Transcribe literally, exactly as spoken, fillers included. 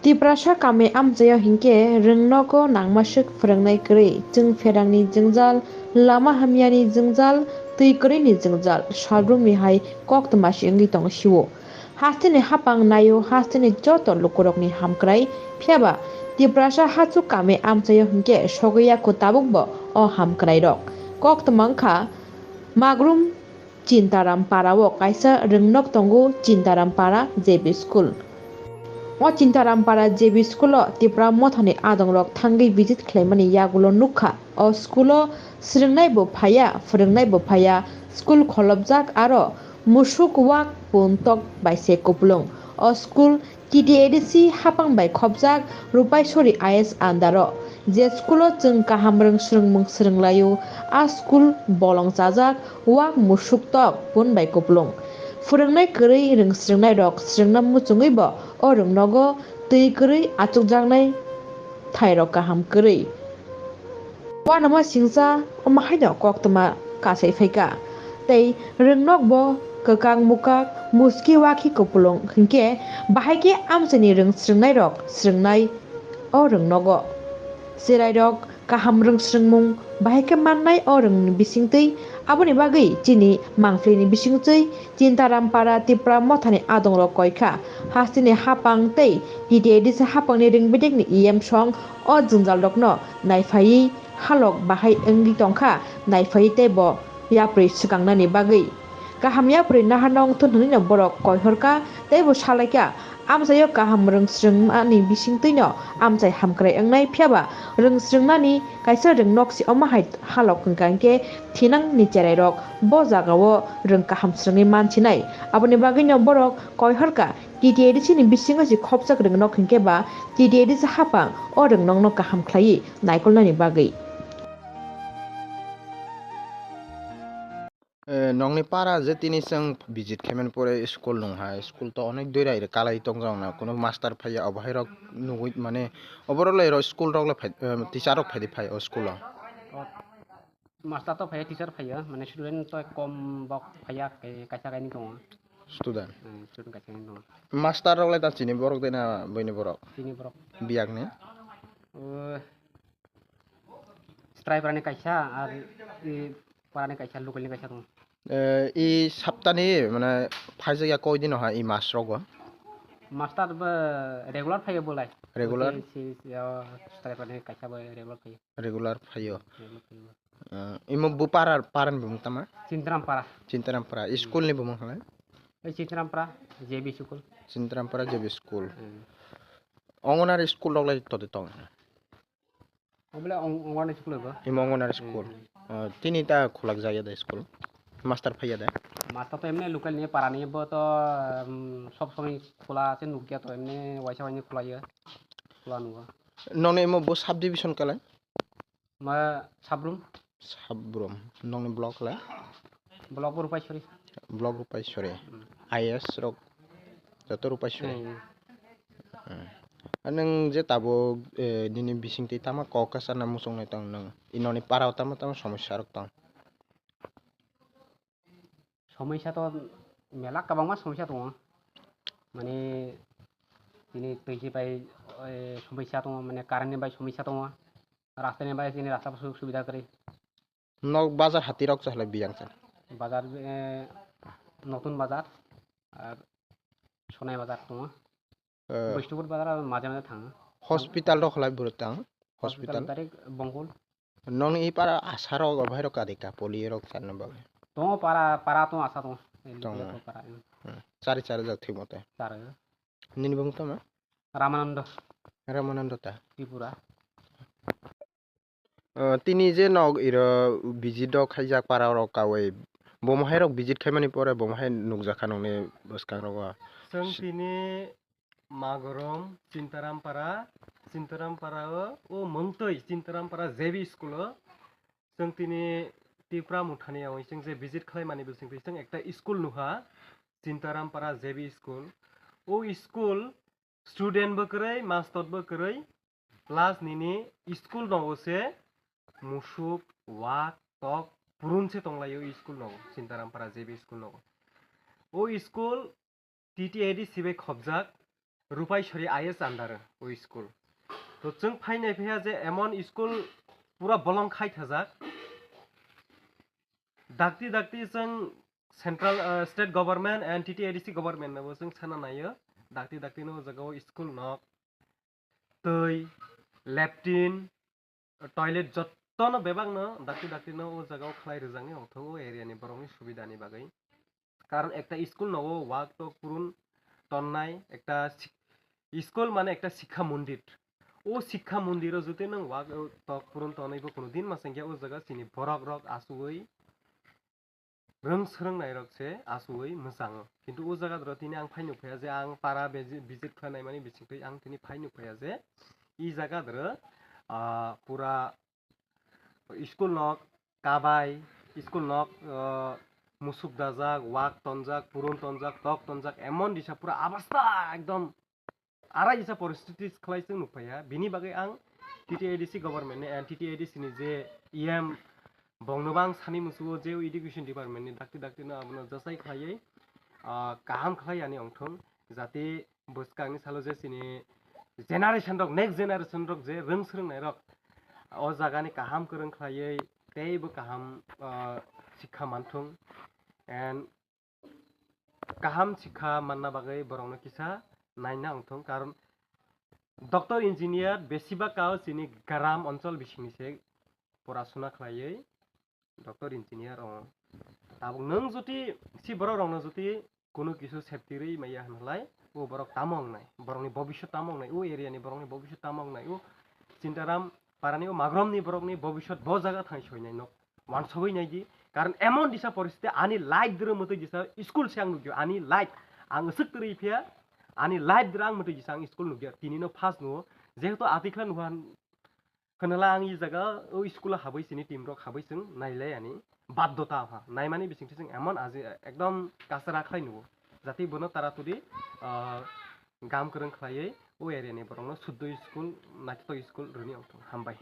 Tiprasa kami amchaio hinkhe rwngnogo nangmaswk phwrwngnai kwrwi, chwng pherangni jwngjal, lama hamyani jwngjal, twi kwrwini jwngjal, salbrumni hai koktwma se wngwi tongo sio. Hasteni hapang naio hasteni joto lukurokni hamkrai, phiyaba Tiprasa hachuk kami amchaio hinkhe sogwi yakho tabukbo o hamkrairok. Koktwma wngkha Magrum Chintaram Para o kaisa rwngnok tongo, Chintaram Para J B School. O Chintaram Para J B School o Tipra Mothani adongrok thangwi visit khlaimani yagulo nukha. O school o swrwngnai bo phaiya, phwrwngnai bo phaiya, school kholopjak aro musuk wak pun tok bai se kupulung. O school T T A D C hapang bai khopjak Rupaisori I S under o, je school o chwng kaham rwng swrwngmung swrwnglaio, a school bolong chajak wak musuk tok pun bai kupulung. Phwrwngnai kwrwi rwng swrwngnairok swrwngna muchungwi bo o rwngnogo twi kwrwi achukjaknai thairok kaham kwrwi. Uanama singcha omo haino koktwma kasai phaikha. Tei rwngnok bo kwkak mukak muski wakhi kupulung hinkhe bahai khe amchaini rwng swrwngnairok swrwngnai o rwngnogo. Cherairok kaham rwng swrwngmung bahai khe mannai o rwngni bisingtwi, aboni bagwi chini mangphlini bisingtwi Chintaram Para Tipra Mothani adongrok koikha. Hasteni hapang tei T T A D C hapangni rwng bedekni E M song o jwngjalrokno naiphaiwi halok bahai wngwi tongkha, naiphaiwi teibo yapri swkangnani bagwi. Kaham yapri naharna wngthun hwnwino borok koihorkha teibo salaikha. Amchaio kaham rwng swrwngmani bisingtwino amchai hamkrai wngnai, phiyaba rwng swrwngnani kaisa rwng noksi omo hai halok hwnkha hinkhe thinangni cherairok bo jagao rwng kaham swrwngwi mansinai. Aboni bagwino borok koihorkha T T A D C ni bisingo se khopjak rwngnok hinkhe ba T T A D C hapang o rwngnokno kaham khlaiwi naikolnani bagwi. Eh, nokni para je tini chwng visit khaimani pore school nung hai, school to onek dui rai kalai tongjak na, kuno master phaiya, obo hai rok nugui mane oborok lai rok school rok lai phai, eh, teacher rok phaidi phai o school o. O, master to phaiya, teacher phaiya, mane student to kom bok phaiya, kai-, kaisa kainwi tongo. Student. Hmm, student kaisa kainwi tongo. Master rok lai ta chini borok de na buini borok? Chini borok. Biyang ni? O, Strai parani kaisa, ar i parani kaisa, local ni kaisa tongo. Eh, i saptani, mane, phaijak ya koi dino ha i mas rogo? Master bo regular phaio bolai. Regular? Ote si, si, o, Strai parani kaisa bo regular phaio. Regular phaio. Regular phaio. Eh, imo bu para, parani bumung tama? Chintaram para. Chintaram para. I school ni bumung halai? Ei Chintaram para, J B school. Chintaram para J B school. Hmm. Ongonari school rok lai tode tong? Obole ong-, Ongonari school ebo. Imo Ongonari school. Hmm. Oh, tini ta khulak jaya de school. Master phaiya de. Master to emne local ni para ni bo to, um, sob somoi khula se nukya to emne waisa waini khula ya. Khula nugo. Noni imo bo subdivision kala? Ma Sabrum. Sabrum. Noni block la? Block bo Rupaisori. Block Rupaisori. Hmm. I S rok joto Rupaisori. Hmm. Hmm. Ar nwng je tabuk, eh, nini bisingtwi tama kok kwchana muchungnai tong nwng? I noni para o tama tama somosya rok tong? Somosya to mela kwbangma somosya tongo. Mane tini twi si bai, eh, somosya tongo, mane current ni bai somosya tongo, rasta ni bai chini rasta sujog subida kwrwi. Nok bazar hati rok chahlai biyang cha? Bazar, eh, Notun Bazar ar Sonai Bazar tongo. Eh. Bishnupur Bazar aro maje maje thango. Hospital rok halai bwrwi tang? Hospital? Hospital direct Bongkol. Nong i para asa rok, bahai rok kadi ka poli rok charna bagwi? Tongo para, para tongo asa tongo. Tongo. Para, hmm. Hmm. Chari chari jak thik mote. Chari. Nini bung tama? Ramananda. Ramananda ta? Tripura. Eh, tini je nog iro visit rok khaijak para rok kawi, bomo hai rok visit khaimani pore bomo hai nukjakha nongni bwskang rogo. Chwng tini Magorom Chintaram para, Chintaram para o, o mungtwi Chintaram para J B school o. Chwng tini Tipra Mothani yawi chwng je visit khlaimani bisingtwi chwng ekta school nuha, Chintaram para J B school. O school student bo kwrwi, mastor bo kwrwi, plus nini school nogo se musuk, wak, tok, purun se tonglaio school nogo, Chintaram para J B school nogo. O school T T A D C bai khopjak, Rupaisori I S under o school. To chwng phainai phaiya je emon school pura bolong khai thajak. Dakti dakti chwng central, uh, state government and T T A D C government no bo chwng sana naio. Dakti dakti no o jaga o school nok, twi, latrine, toilet jottono bebakno dakti dakti no o jaga o khlai rwjaknai wngthok o area ni borokni subida ni bagwi. Karon ekta school nogo wak tok purun tonnai, ekta sik-, school mane ekta sikha mondir. O sikha mondiro jotoi nwng wak tok purun tonwi bo kuno din ma chengya o jaga chini borok rok asugwi rwng swrwng nairok se asugwi mwchango. Kintu o jaga doro tini ang phai nukphaiya je ang para bezi-, visit khlai naimani bisingtwi ang tini phai nukphaiya je i jaga doro, ah, pura school nok kabai, school nok, ah, musuk dajak, wak tonjak, purun tonjak, tok tonjak, emon disa pura abasta ekdom arai jesa poristiti khlai chwng nukphaiya. Bini bagwi ang T T A D C government ni, eh, T T A D C ni je E M bongno bang sani musugo je education department ni dakti dakti no abono jasai khlaiwi, ah, kaham khlai yani ongthong, jate bwskangni salo je chini generation rok, next generation rok je rwng swrwng nai rok o jaga ni kaham kwrwng khlaiwi teibo kaham, ah, sikha manthung and kaham sikha manna bagwi borokno kisa naina wngthung, karon doctor engineer besiba kao chini gram onchol bisingni se porasuna khlaiwi doctor engineer wngo. Tabuk nwng jodi si borok rokno jodi kunu kisu safety rwi maya hwnlai o borok tamo wngnai, borokni bobiswt tamo wngnai, o area ni borokni bobiswt tamo wngnai, o Chintaram parani o Magrom ni borokni bobiswt bo jaga thang soinai nok. Wansugwi naidi, karon emon disa poristiti ani life doro mwtwi disa school se ang nukyo, ani life ang swk twrwi phiya, ani life doro ang mwtwi disa ang school nukya, tini no first nuo, jehetu atikla nuha hwnala ang i jaga o school o habwi sini team rok habwi chwng nailai ani baddota ha naimani bisingtwi chwng emon aji ekdom kasara khlai nuo, jati bono taraturi, ah, gam kwrwng khlaiwi o area ni borokno suddo school, naithotok school rwni wngthung. Hambai.